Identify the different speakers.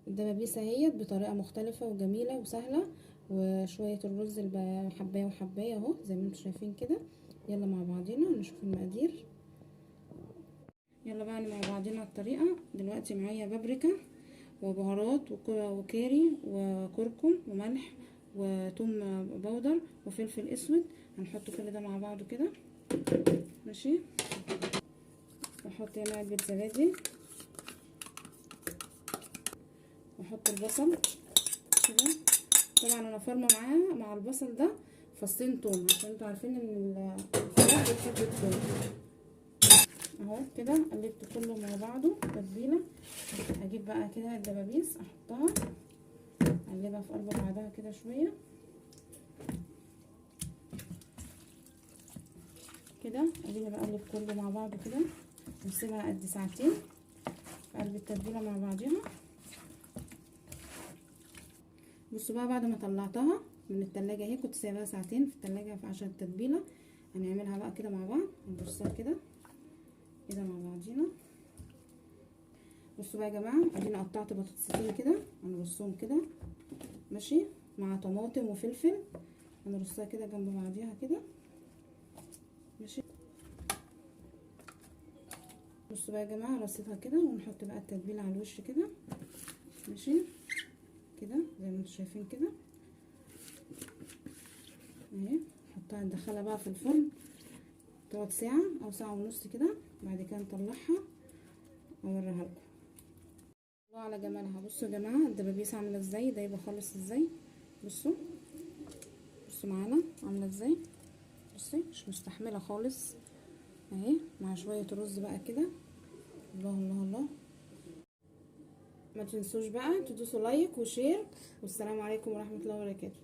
Speaker 1: الدبابيس اهيت بطريقة مختلفة وجميلة وسهلة، وشوية الرز اللي حبايه وحبايه اهو زي ما انتم شايفين كده. يلا مع بعضينا نشوف المقادير. يلا بقى مع بعضينا الطريقة. دلوقتي معايا بابريكا وبهارات وكاري وكركم وملح وتوم بودر وفلفل اسود. هنحط كل ده مع بعضه كده، ماشي. واحط هنا علبة زبادي، واحط البصل كده. طبعا انا فارمه معاه مع البصل ده فصين توم، عشان انتوا عارفين ان الفراخ بتحب التوم. اهو كده قلبت كله مع بعضه تتبيله. اجيب بقى كده الدبابيس احطها، اقلبها في قلب بعضها كده شوية كده. اديني بقلب كله مع بعضه كده، نسيبها قد ساعتين في قلب التتبيله مع بعضيها. بصوا بقى بعد ما طلعتها من التلاجة اهي، كنت سايباها ساعتين في التلاجة عشان التتبيله. هنعملها بقى كده مع بعض، نرصها كده كده مع بعضينا. بصوا بقى يا جماعة، ادينا قطعت بطاطستين كده، هنرصهم كده ماشي، مع طماطم وفلفل. هنرصها كده جنب بعضيها كده ماشي. بصوا بقى يا جماعة، رصيتها كده، ونحط بقى التتبيله على الوش كده ماشي كده زي ما انتم شايفين كده اهي. نحطها ندخلها بقى في الفرن، تقعد ساعة او ساعة ونص كده. بعد كده نطلعها اوريها لكم. الله على جمالها. بصوا يا جماعة الدبابيس عامله ازاي، دايبه خالص ازاي. بصوا بصوا معانا عامله ازاي. بصي مش مستحمله خالص اهي، مع شوية رز بقى كده. الله الله الله. ما تنسوش بقى تدوسوا like و share، والسلام عليكم ورحمة الله وبركاته.